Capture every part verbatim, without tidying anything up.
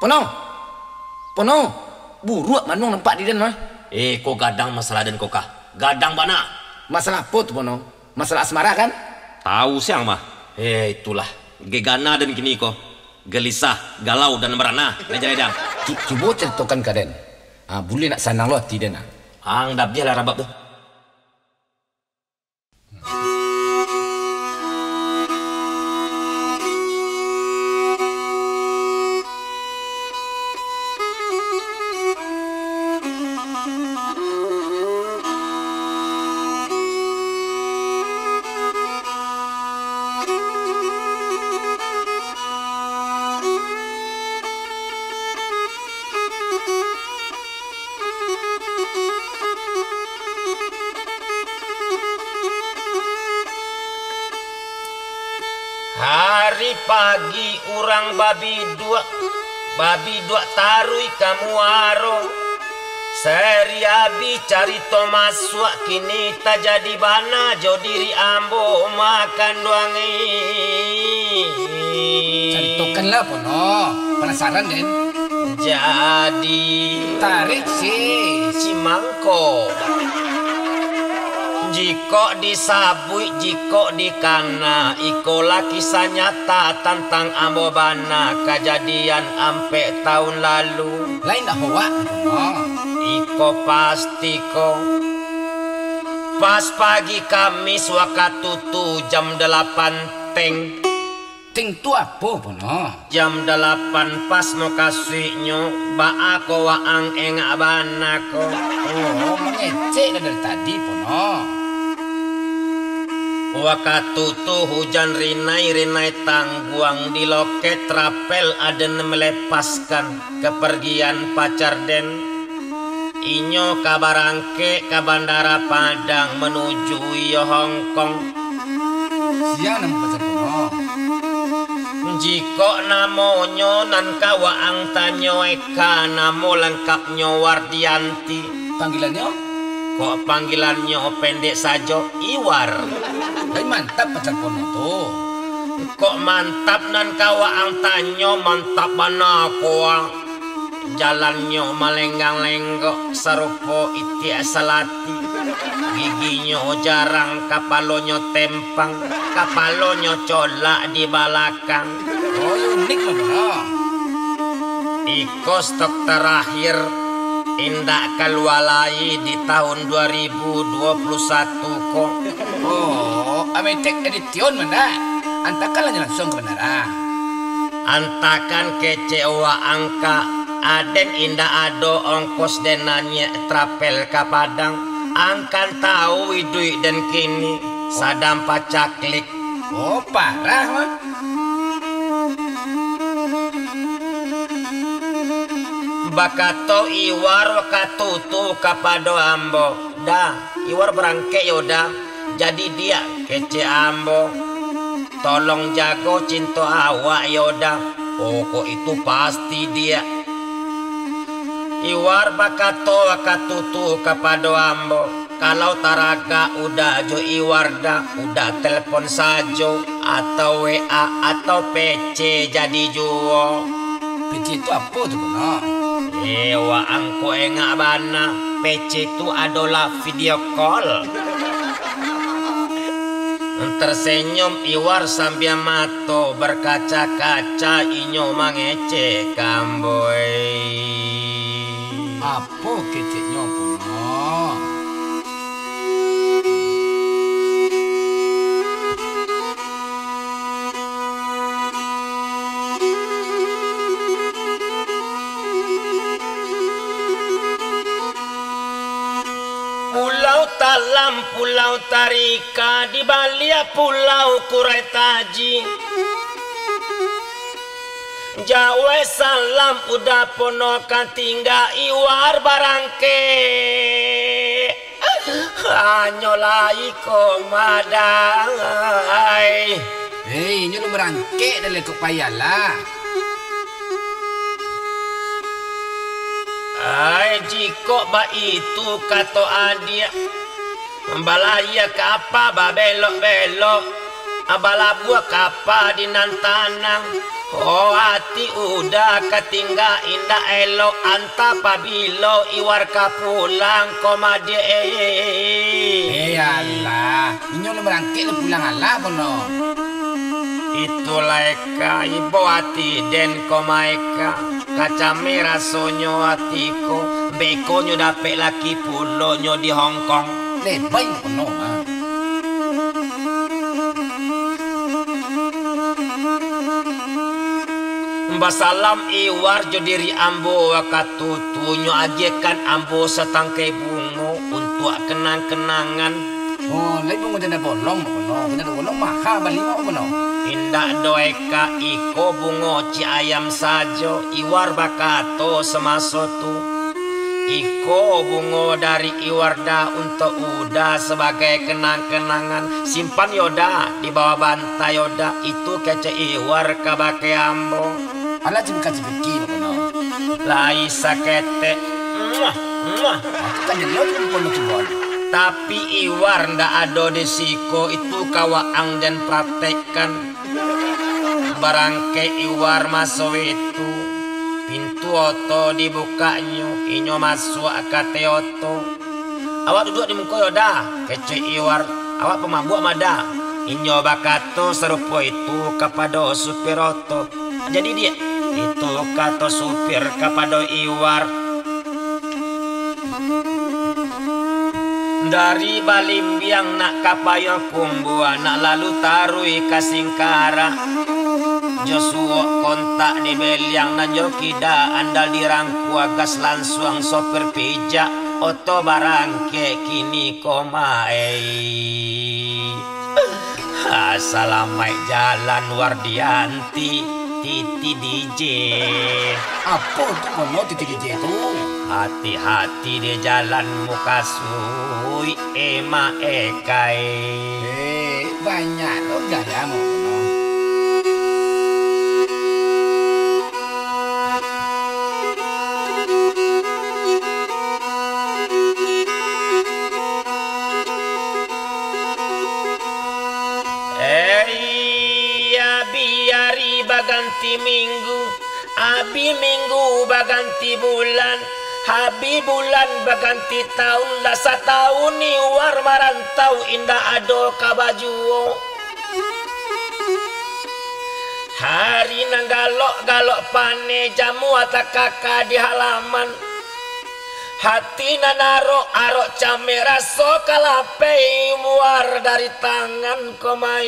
Pono! Pono! Buruak manuang nampak di den mah. Eh, ko gadang masalah den ko kah? Gadang bana. Masalah apo tu, Pono? Masalah asmara, kan? Tahu siang mah. Eh, itulah. Gegana den kini ko. Gelisah, galau, dan merana. Lai jaleh dang. Cu-, cubo caritokan ka den. Ah, buliah nak sanang lo ati den, ah. Ang, dabiah lah rabab tu. Hari pagi urang babiduak, babiduak taruih ka muaro. Sari abih carito masuak, kini tajadi bana jo diri ambo makanduang. Caritokanlah, Pono. Panasaran, den. Jadi. Tarik, si. Si mangko. Jikok disabuik, jikok dikana, ikolah kisah nyata tantang ambo bana, kajadian ampek taun lalu. Lain dak hoak, Pono. Iko pasti ko. Pas pagi Kamis wakatu tu jam dalapan teng. Teng tu apo, Pono? Jam dalapan pas mukasuiknyo, baa ko waang engak bana ko. Oh, mangecek lah dari tadi, Pono. Wakatu tu hujan rinai-rinai tangguang di loket rapel aden melepaskan. Kapargian pacar den, inyo ka barangkek ka Bandara Padang manuju iyo Hong Kong. Sia namo pacar Pono? Jikok namonyo nan ka waang tanyo eka, namo langkapnyo Wardianti. Panggilannyo? Kok panggilannyo pendek sajo, Iwar. Lai mantap pacar Pono tu. Kok mantap nan ka waang tanyo, mantap bana ko ah. Jalannyo malenggang-lenggok sarupo itiak salati. Giginyo jarang, kapalonyo tempang, kapalonyo colak di balakang. Oh, unik lah, Bro. Iko stok tarakhir, indak kalua lai di tahun dua ribu dua puluh satu ko. Oh, Ametek Edition mah ndak? Antakanlah nyo lansuang ka bandara. Antakan kecek waang ka, aden indak ado ongkos den nanyek trapel ka Padang. Ang kan tahu iduik den kini, sadang pacaklik. Oh, parah mah. Bakato Iwar wakatu tu kapado ambo, "Dah, Iwar barangkek yo, Dah. Jadi diak kecek ambo. Tolong jago cinto awak yo, Dah." "Oh, kok itu pasti, Diak." Iwar bakato wakatu tu kapado ambo, "Kalau taragak Uda jo Iwar, Dah, Uda telepon sajo, atau W A, atau P C jadi juo." P C tu apo tu, Bro? Eh, waang ko engak bana. P C tu adolah video call. Tersenyum Iwar sambia mato berkaca-kaca, inyo mangecek ka ambo. Apo keceknyo pulo? Pulau Talam, Pulau Tarika, di baliak Pulau Kurai Taji. Jauah salam Uda Pono ka tingga, Iwar barangkek. Hanyo lai ko madai. Hei, inyo alun barangkek dari kok payah lah. Ai, jikok baitu kato adiak, balayia kapa babelok-belok, balabuah kapa di nan tanang, Oh, ati Uda ka tingga indak elok, antah pabilo Iwar ka pulang ko madiak, eh. Eh, alah, inyo lah barangkek lah pulang alah, Pono. Itulah Eka, ibo ati den ko ma Eka. Kacameh rasonyo ati ko, beko nyo dapek laki pulo nyo di Hongkong. Lebai Pono, ha. Basalam Iwar jo diri ambo wakatu tu, nyo agiahkan ambo satangkai bungo untuak kenang-kenangan. Oh, lai bungo janda bolong, Pono. Janda bolong maha bali, Pono. Indak doh Eka, iko bungo ciek ayam sajo, Iwar bakato samaso tu. Iko bungo dari Iwar Da untuak Uda sabagai kenang-kenangan. Simpan yo Da, di bawah bantai yo Da, itu kecek Iwar kabake ambo. Alah, cibika-cibiki, Pono. Lai saketek. Muah, muah. Aku kan jelo tu, Pono, cubo. Tapi Iwar ndak ado di siko, itu ka waang jan pratekkan. Barangkek Iwar maso itu, pintu oto dibukaknyo, inyo masuak ka ateh oto. "Awak duduak di muko yo Da," kecek Iwar. "Awak pamabuak ma Da?" Inyo bakato sarupo itu kapado supir oto. "Jadi, Diak," itu kato supir kapado Iwar. Dari Balimbiang nak ka Payokumbuah, nak lalu taruih ka Singkarak. Jo suok kontak di beliang nan jo kida andal dirangkua gas, lansuang sopir pijak, oto barangkek kini ko ma, eh. Ha, salamaik jalan, Wardianti, Titi D J. Apo tu, Pono, Titi D J tu? Hati-hati di jalan mukasuik, Ema Eka, eh. Eh, banyak lo gaya mo, Pono. Eh, abi ari baganti minggu, abi minggu baganti bulan, abi bulan baganti taun, lah satahun Iwar marantau, indak ado kaba juo. Hari nan galok-galok paneh, jamu atakaka di halaman. Hati nan arok-arok cameh, raso ka lapeh Iwar dari tangan ko ma,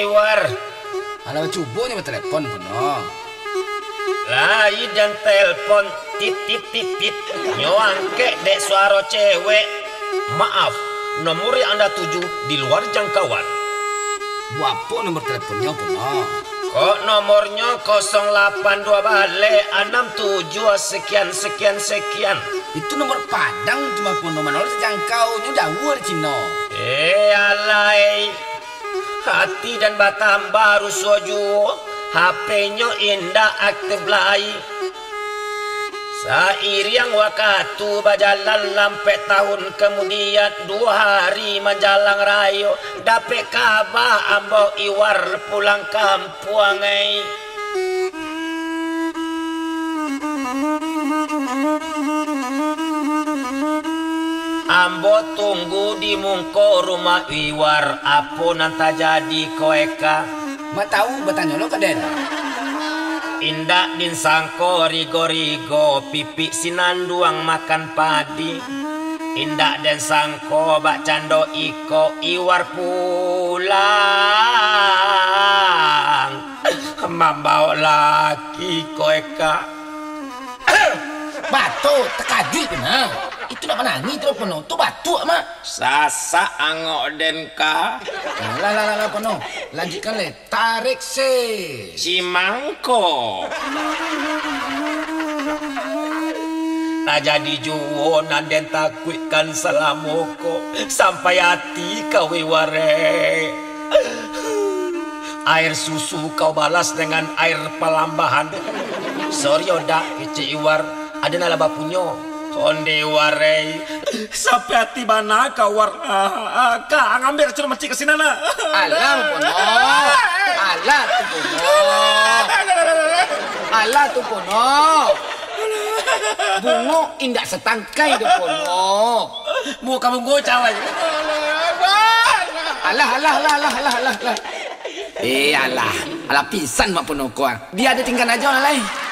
Iwar. Alah, cubo nyo batelepon, Pono. Lai den telpon, tit, tit, tit, tit. Nyo angkek dek suaro cewek. "Maaf, nomor yang Anda tuju di luar jangkauan." "Buapo nomor telponnyo, Pono?" "Kok nomornyo kosong lapan dua baleh, anam tujuah sekian, sekian, sekian." "Itu nomor Padang tu mah, Pono, mano lah tajangkau, nyo jauah dari Cino." Eh, alai. Hati den batambah rusuah juo, H P-nyo indak aktif lai. Sairiang wakatu bajalan, lampek tahun kamudian, duo hari manjalang rayo, dapek kaba ambo Iwar pulang kampuang, ai. Ambo tunggu di mungko rumah Iwar, apo nan tajadi ko Eka? Mak tahu, batanyo lo ka den. Indak den sangko rigo-rigo, pipik sinanduang makan padi. Indak den sangko bak cando iko Iwar pulang. Mambaok laki ko Eka. Bato, takajuik bana. Itu nak manangih tu, Pono. Tu batuak, Mak. Sasak angok den ka. Lah, lah, lah, lah, Pono. Lanjuikkan, leh. Tarik, se. Cimangko. Tajadi juo nan den takuikkan salamo ko. Sampai ati ka Iwar, eh. Air susu kau balas dengan air palambahan. Sorry, Oda, kecek Iwar. Ado nan lah bapunyo. Onde Iwar, eh. Sampai ati bana ka Iwar. Ah, ah, ka ngambil racun macik ka sinan, ah. Alah, Pono. Alah, Pono. Pono. Bungo indak satangkai doh, Pono. Muko bungo cawai. Alah, alah, alah, alah, alah, alah, alah. Eh, alah. Alah pisan Mak Pono ko, ah. Bia den tinggan ajo lah, lai.